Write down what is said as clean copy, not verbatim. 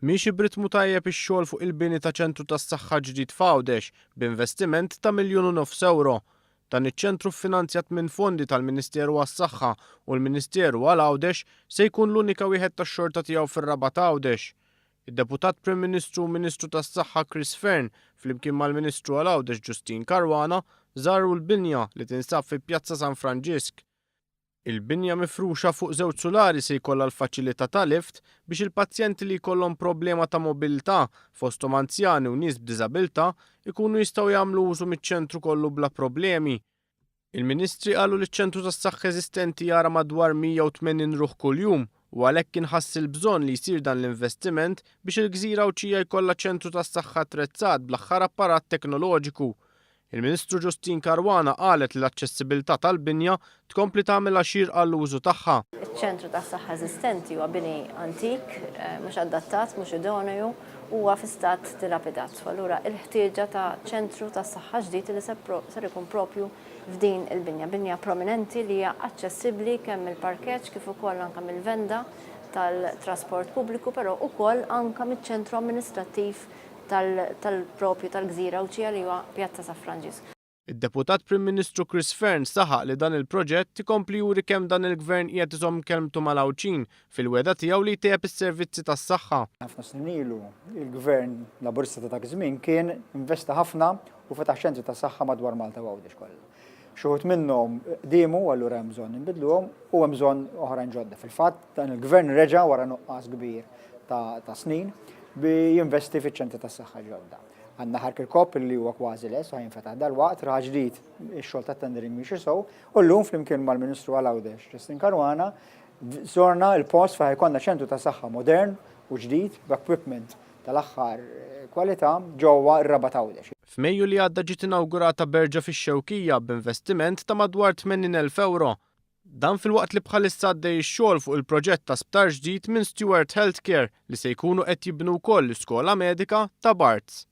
Miexi b'ritmu tajjeb ix-xogħol fuq il-bini ta' ċentru tas-saħħa ġdid f'Għawdex b'investiment ta' 1.5 miljun ewro. Dan iċ-ċentru ffinanzjat minn fondi tal-Ministeru għas-Saħħa u l-Ministeru għal Għawdex se jkun l-unika wieħed tax-xorta tiegħu fir-Rabat Għawdex. Id-Deputat Prim Ministru u Ministru tas-Saħħa Chris Fearne flimkien mal-Ministru għal Għawdex Justyne Caruana żaru l-binja li tinsab fi Pjazza San Franġisk. Il-binja mifruxa fuq żewġ sulari se jkollha l-faċilità ta' lift biex il-pazjenti li jkollhom problema ta' mobilità, fosthom anzjani u nies b'diżabilità, ikunu jistgħu jagħmlu użu miċ-ċentru kollu bla problemi. Il-Ministri qalu li ċ-ċentru tas-saħħa eżistenti jara madwar 180 ruħ kuljum u għalhekk inħass il-bżonn li jsir dan l-investiment biex il-gżira Għawdxija jkollha ċentru tas-saħħa attrezzat bl-aħħar apparat teknoloġiku. Il-Ministru Justyne Caruana qalet li l-aċċessibilità tal-binja tkompli tagħmilha xierqa għall-użu tagħha. Iċ-ċentru tas-saħħa eżistenti huwa bini antik, mhux adattat, mhux idoneju, huwa fi stat dilapidat. U allura il-ħtieġa ta' ċentru tas-saħħa ġdid li ser ikun propju f'din il-binja. Binja prominenti li hija aċċessibbli kemm mill-parkeġġ kif ukoll anke mill-venda tal-trasport pubbliku, però ukoll anke miċ-ċentru amministrattiv tal-propju tal-gżira Għawdxija li huwa Pjazza San Franġisk. Id-Deputat Prim Ministru Chris Fearne saħaq li dan il-proġett ikompli juri kemm dan il-Gvern qiegħed iżomm kelmtu mal-Għawdxin fil-wegħda tiegħu li jtejjeb is-servizzi tas-saħħa. Ħafna snin ilu, il-Gvern Laburista ta' dak iż-żmien kien investa ħafna u fetaħ ċentri tas-saħħa madwar Malta u Għawdex kollha. Xi wħud minnhom qdiemu u allura hemm bżonn inbiddluhom u hemm bżonn oħrajn ġodda. Fil-fatt, dan il-Gvern reġa' wara nuqqas kbir ta' snin bi jinvesti fiċ-ċentri tas-saħħa ġodda. Għandna Ħar Kirkop li huwa kważi lest u ħa jinfetaħ dalwaqt, Raħal Ġdid ix-xogħol tat-tendering miexi sew, u llum flimkien mal-Ministru għal Għawdex Justyne Caruana żorna l-post fejn ħa jkollna ċentru ta' saħħa modern u ġdid b'equipment tal-aħħar kwalità ġewwa r-Rabat Għawdex. F'Mejju li għadda ġiet inawgurata berġa fix-Xewkija b'investiment ta' madwar 80,000 ewro. Dan filwaqt li bħalissa għaddej ix-xogħol fuq il-proġett ta' sptar ġdid minn Steward Healthcare li se jkunu qed jibnu wkoll l-iskola medika ta' Barts.